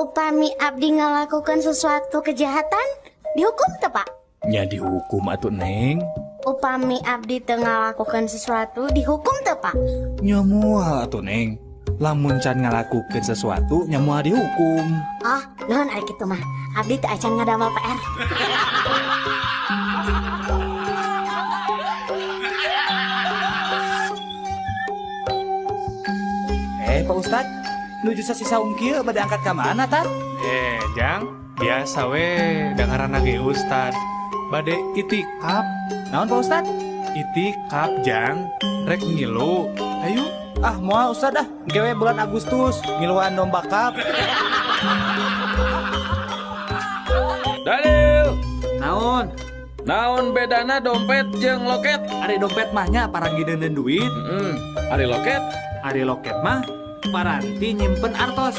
Upami abdi ngalakukan sesuatu kejahatan, dihukum teu, Pak? Nya dihukum atuh, Neng. Upami abdi teu ngalakukan sesuatu, dihukum teu, Pak? Nya moal atuh, Neng. Lamun can ngalakukeun sesuatu, nya moal dihukum. Oh, nuhun ari kitu mah. Abdi teu acan ngadamel PR. Pak Ustad, nuju sasi saum kieu bade angkat ka mana, Tat? Jang, biasa we dengaran ge Ustad. Bade itikaf. Naon, Pak Ustad? Itikaf, Jang. Rek ngilu. Ayo. Ah, moal Ustad ah. Engke we bulan Agustus ngiluan domba kap. Dalil. Naon? Naon bedana dompet jeung loket? Ari dompet mah nya paranggi deundeun duit. Ari loket? Ari loket mah paranti nyimpen artos.